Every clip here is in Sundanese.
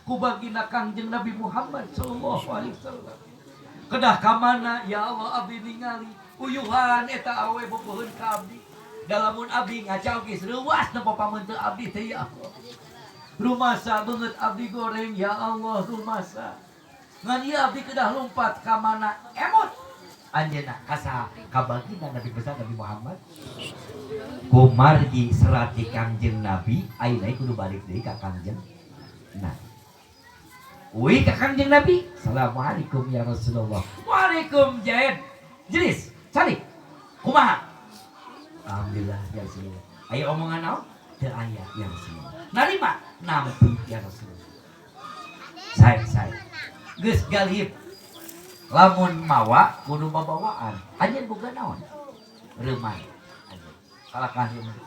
Ku baginda Kangjeng Nabi Muhammad sallallahu alaihi wasallam. Kedah ka mana ya Allah abdi ningali uyuhan eta awe boboheun ka abdi. Da lamun abdi ngaca geus reuas nempo pameunteuk abdi teh ya Allah. Rumasa beungeut abdi goreng ya Allah rumasa. Ngan ieu abdi kedah lumpat ka mana emot anjeunna ka saha ka baginda Nabi besar Nabi Muhammad. Kumargi serati Kangjeng Nabi ayeuna kudu balik deui ka Kangjeng Nabi. Uy ka Kangjeng Nabi. Assalamualaikum ya Rasulullah. Waalaikum Zaid. Jelis, calik. Kumaha? Alhamdulillah ya Rasulullah. Aya omongan naon? Teu aya ya Rasulullah. Narima? Nampi ya Rasulullah. Sae sae. Geus galib. Lamun mawa kudu babawaan. Anjeun boga naon? Reumay. Anjeun. Kalakah reumay.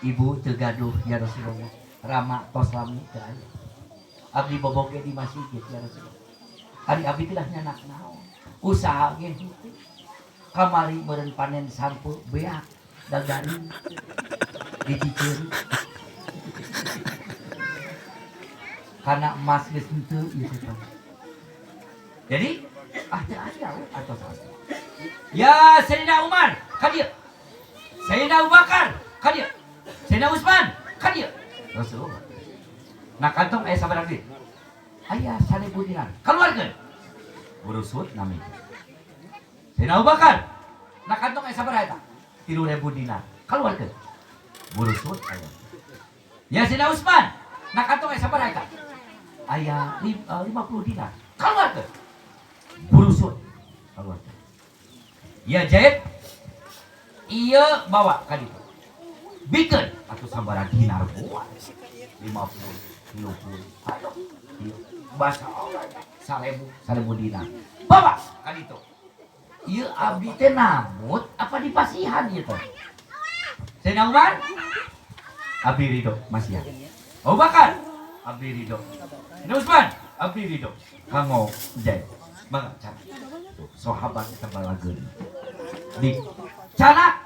Ibu teu gaduh ya Rasulullah. Rama tos lami teu aya. Abdi boboge di masjid ya Rasulullah. Ari abdi teh nyanak naon? Usaha ge henteu. Kamari meureun panen sampo beak dagaring diciciri. Karena emas geus henteu ieu teh. Jadi ah teu aya we atos asa. Ya Sayyidina Umar, ka dieu. Sayyidina Abu Bakar, ka dieu. Sayyidina Utsman, ka dieu. Rasulullah. Nah kantong aya sabaraha duit? Aya 1000 dinar. Kaluarkeun. Burusut nami. Sayyidina Abu Bakar. Nah kantong aya sabaraha eta? 3000 dinar. Kaluarkeun. Burusut aya. Ya Sayyidina Utsman. Nah kantong aya sabaraha eta? Aya 50 dinar. Kaluarkeun. Burusut. Kaluarkeun. Ya Zaid. Ieu bawa ka ditu. Bikeun atuh sabaraha dinar boa. 50, 30. Ayo. Ieu bahasa Allah 1000, 1000 dinar. Bawa ka ditu. Ieu abdi teh namut apa dipasihan ieu teh? Sayyidina Umar? Abdi ridho masihan. Abu Bakar? Abdi ridho. Sayyidina Utsman? Abdi ridho. Kanggo Zaid. Mangga cana. Tuh, sahabat eta balageun. Di cana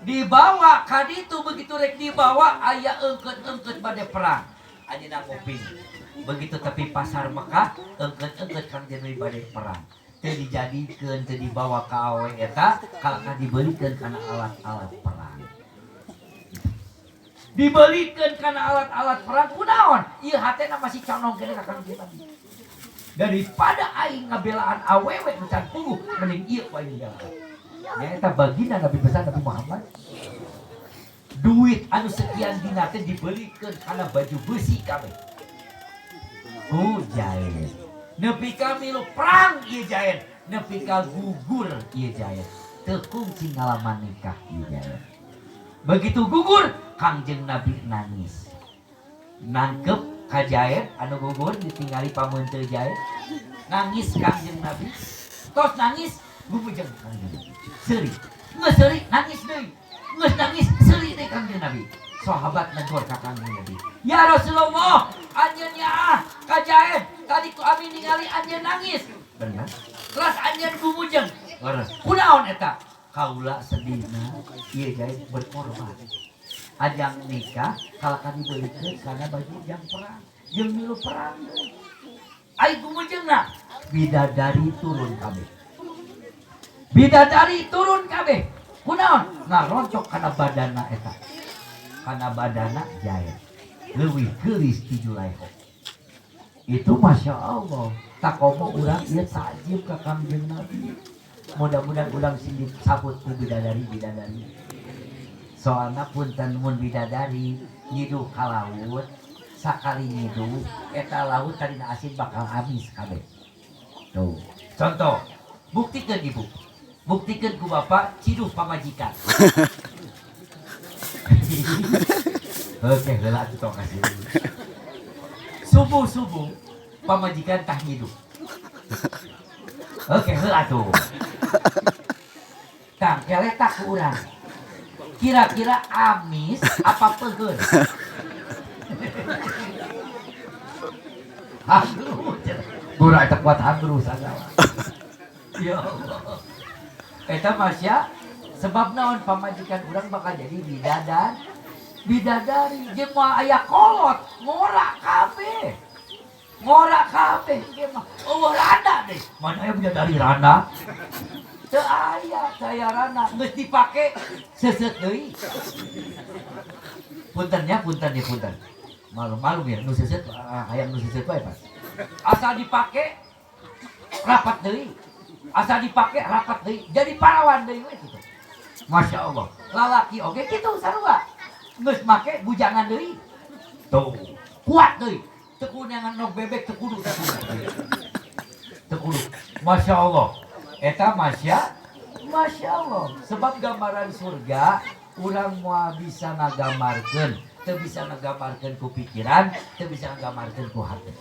dibawa ka ditu begitu rek dibawa aya eungkeut-eungkeut bade perang. Anjeunna nguping. Begitu tepi pasar Mekah eungkeut-eungkeut Kangjeng Nabi bade perang. Teu dijadikeun teu dibawa ka awe eta kalahka dibelikeun kana alat-alat perang. Dibelikeun kana alat-alat perang kunaon? Ieu hatena masih condong keneh ka Kangjeng Nabi. Daripada aing ngabelaan awewe nu can puguh mending ieu ku aing belaan. Nyaeta baginda Nabi besar Nabi Muhammad. Duit anu sekian dinar teh dibelikeun kana baju besi kabeh. Ku Zaid. Nepi ka milu perang ieu Zaid, nepi ka gugur ieu Zaid. Teu kungsi ngalaman nikah ieu Zaid. Begitu gugur, Kangjeng Nabi nangis. Nangkep ka Zaid anu gugur ditinggali pameunteul Zaid. Nangis Kangjeng Nabi. Tos nangis gumujeng Kangjeng Nabi. Seuri. Geus seuri nangis deui. Geus nangis seuri deui Kangjeng Nabi. Sahabat negor ka Kangjeng Nabi. Ya Rasulullah, anjeun ya ka Zaid, tadi ku abi ningali anjeun nangis. Bener. Terus anjeun gumujeng. Leres. Kunaon eta? Kaula sedihna ieu Zaid berkorban. Ajang nikah kalahka dibelikeun kana baju jang perang. Jeung milu perang. Ai gumujengna bidadari turun kabeh. Bidadari turun kabeh. Kunaon? Ngaroncok kana badana eta. Kana badana Zaid. Leuwih geulis ti Julaiho. Itu Masya Allah. Takomo urang ieu takjub ka Kangjeng Nabi. Mudah-mudahan urang sing disabut ku bidadari-bidadari. Soalna punten mun bidadari nyiduh ka laut, sakali nyiduh eta laut tadina asin bakal amis kabeh. Tuh. Contoh, buktikeun ibu. Buktikeun ku bapak ciduh pamajikan. Oke, heula atuh tong kasih. Subuh-subuh pamajikan tah nyiduh. Oke, heula atuh. Tang keletak ku urang. Kira-kira amis apa peugeun? Hangru, gura eta kuat hangru sagala. Ya Allah. Eta masya sebab naon pamajikan urang bakal jadi bidadari. Bidadari jeung moal aya kolot, ngora kabeh. Kabeh ge mah eueuh randa deh. Mana aya bidadari randa? Teu aya, teu aya randa. Geus dipake seuseut deui. Punten nya, punten ya, punten. Malu-malu ya, nu seuseut hayang nu seuseut wae, Pak. Asal dipake rapat deui. Asal dipake rapat deui. Jadi parawan deui we kitu. Masya Allah. Lalaki oge kitu sarua. Geus make bujangan deui. Tuh, kuat deui. Teu kudu nok bebek teu kudu, teu kudu. Teu kudu. Masya Allah. Eta Masya Allah. Sebab gambaran surga urang moal bisa ngagambarkeun, teu bisa ngagambarkeun ku pikiran, teu bisa ngagambarkeun ku hati.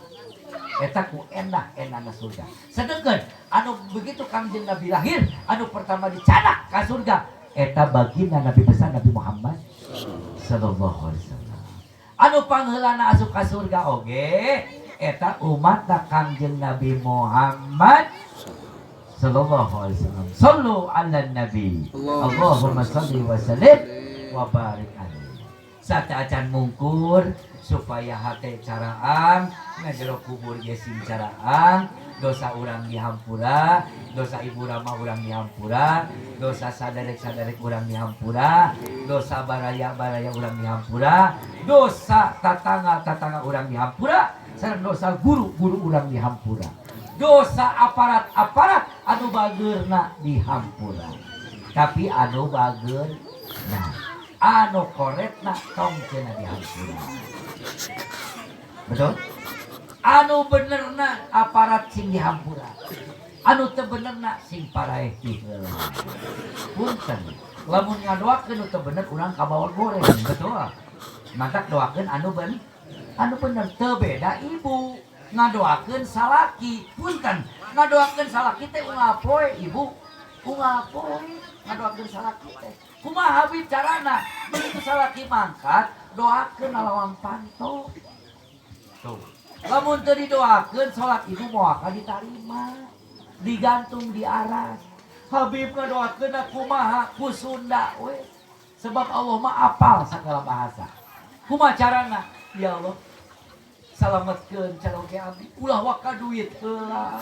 Eta ku endah endahna surga. Sedengkeun anu begitu Kangjeng Nabi lahir, anu pertama dicanak ka surga, eta baginda Nabi besar Nabi Muhammad sallallahu alaihi wasallam. Anu pangheulana asup ka surga oge eta umat Kangjeng Nabi Muhammad sallallahu alaihi wasallam. Sallu ala nabi. Allahumma salli wa sallim wa barik alaihi. Sateuacan mungkur supaya hate caraang, ngajero kubur ge sing caraang, dosa urang dihampura, dosa ibu rama urang dihampura, dosa saderek-saderek urang dihampura, dosa baraya-baraya urang dihampura, dosa tatangga-tatangga urang dihampura, sareng dosa guru-guru urang dihampura. Dosa aparat-aparat anu bageurna dihampura. Tapi anu bageurna, anu koretna tong cenah dihampura. Betul? Anu benerna aparat sing dihampura. Anu teu benerna sing paraeh ti heula. Punten. Lamun ngadoakeun nu teu bener urang kabawa goreng, betul? Matak doakeun anu bener teu beda ibu ngadoakeun salaki. Punten, ngadoakeun salaki teh unggal poe ibu. Unggal poe ngadoakeun salaki teh. Kumaha Habib carana? Begitu salaki mangkat, doakeun lawang panto. Tuh. Lamun teu didoakeun salat ibu moal akan ditarima. Digantung di aras. Habib ngadoakeun kumaha ku Sunda we. Sebab Allah mah apal segala bahasa. Kumaha carana? Ya Allah, salametkeun caroge abdi. Ulah waka duit heula.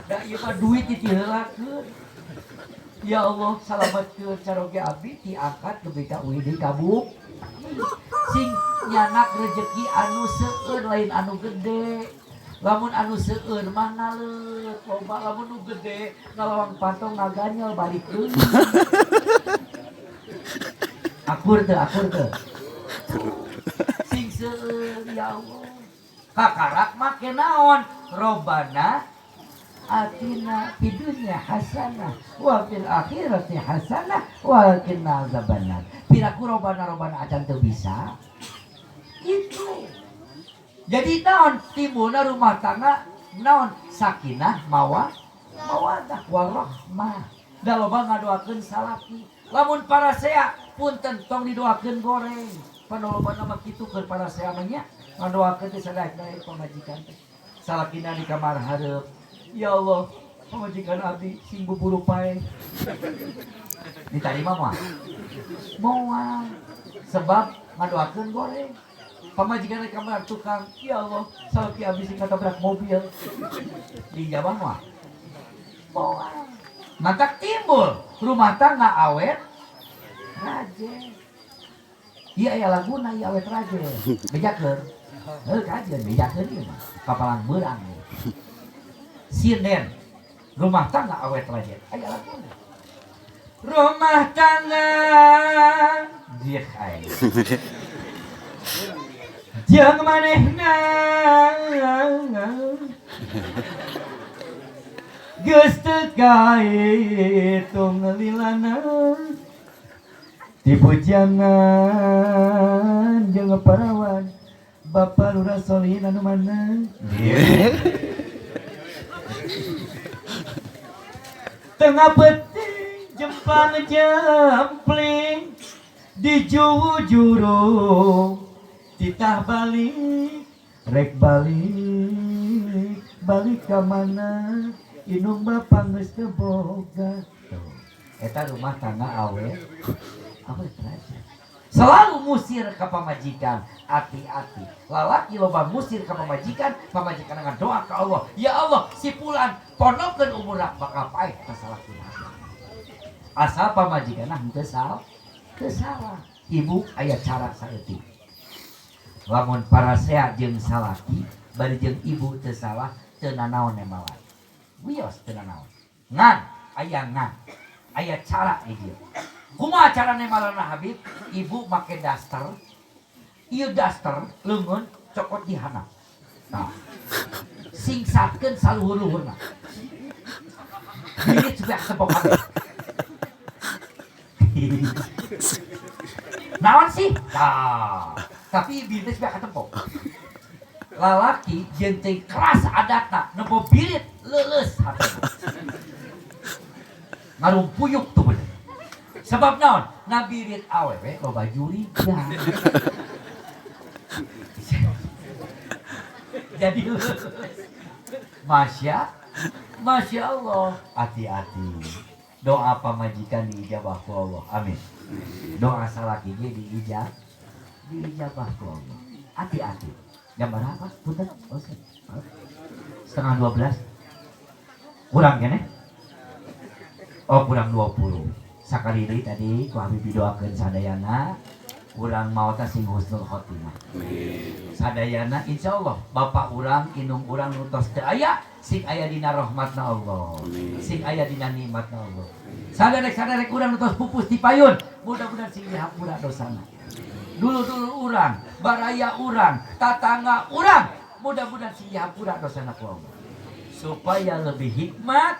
Da ieu mah duit ditiheulakeun. Ya Allah, salametkeun caroge abdi diangkat ke ka uih deui ka bumi. Sing nyanak rezeki anu seueur lain anu gede. Lamun anu seueur mah ngaleut loba, lamun nu gede ngalawang pantong ngaganyel balik deui. Akur teu, akur teu? Sing seueur ya Allah. Kakarak make naon? Robbana atina fid dunya hasanah wa fil akhirati hasanah wa qina azabannar. Piraku robana robana acan teu bisa. Itu. Jadi naon timbulna rumah tangga naon sakinah mawadah warahmah. Da loba ngadoakeun salaki. Lamun parasea punten tong didoakeun goreng. Panolobana mah kitu keur parasea mah nya ngadoakeun teh sadaek-daek pamajikan teh. Salakina di kamar hareup. Ya Allah, pamajikan abdi sing buburu pae. Ditarima moal? Moal. Sebab ngadoakeun goreng. Pamajikan di kamar tukang, ya Allah, salaki abdi sing katabrak mobil. Dijawab moal? Moal. Matak timbul rumah tangga awet raje. Iya aya laguna ieu awet raje. Bejakeun. Heuh kajeun bejakeun ieu mah. Kapalang beurang. Sinden rumah tangga awet raje. Aya laguna. Rumah tangga dieu aing. Jeung manehna geus teu kahitung lilana ti bujangan jeung parawan Bapak Lurah Solihin anu mana. Tengah peting jempang jempling di juru titah balik rek balik balik ka mana indung bapak geus teu boga. Tuh, eta rumah tangga awet awet raja. Selalu musir ke pamajikan, hati-hati. Lalaki loba musir ke pamajikan, pamajikan dengan doa ke Allah, ya Allah, si pulan pondokkeun umurna bakal paeh ka salakina. Asal pamajikan henteu salah, teu salah. Ibu aya cara saeutik. Lamun parasea jeung salaki bari jeung ibu teu salah, teu nanaon nemalan. Wios teu nanaon. Ngan aya ngan. Aya cara di dieu. Kumaha cara nemalanna Habib? Ibu make daster. Ieu daster leungeun cokot di handap. Nah. Singsatkeun saluhur-luhurna. Birit supaya ketepok kabeh. Naon sih? Nah, tapi birit supaya ketepok. Lalaki jeung teu keras adatna nempo birit leuleus hatena. Ngarumpuyuk tuh bener. Sebab naon? Nabirit awewe loba juriga. Jadi Masya Allah, hati-hati. Doa pamajikan diijabah ku Allah. Amin. Doa salaki ge diijabah ku Allah. Hati-hati. Jam berapa? Punten? Oh, 11:30. Kurang kene? Oh, kurang 20. Sakali deui tadi ku Habib didoakeun sadayana urang maota sing husnul khotimah. Sadayana insyaallah bapak urang indung urang nu tos teu aya sing aya dina rahmatna Allah. Sing aya dina nikmatna Allah. Saderek-saderek urang nu tos pupus di payun, mudah-mudahan sing dihampura dosana. Dulur-dulur urang, baraya urang, tatangga urang, mudah-mudahan sing dihampura dosana ku Allah. Supaya lebih hikmat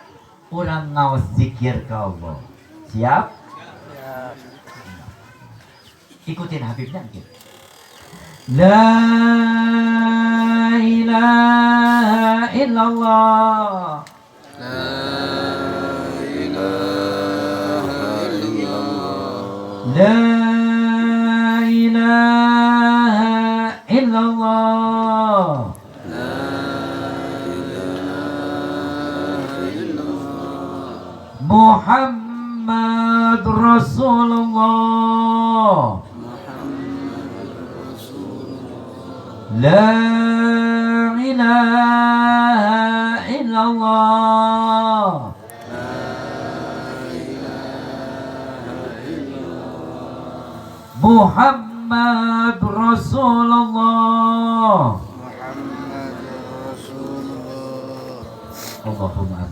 urang ngaos zikir ka Allah. Siap? Siap. Ikutin Habibnya mungkin. La ilaha illallah. La ilaha illallah. La ilaha illallah. La ilaha illallah. Muhammad Rasulullah. Muhammad Rasulullah. La ilaha illallah. La ilaha illallah. Muhammad Rasulullah. Muhammad Rasulullah. Allahumma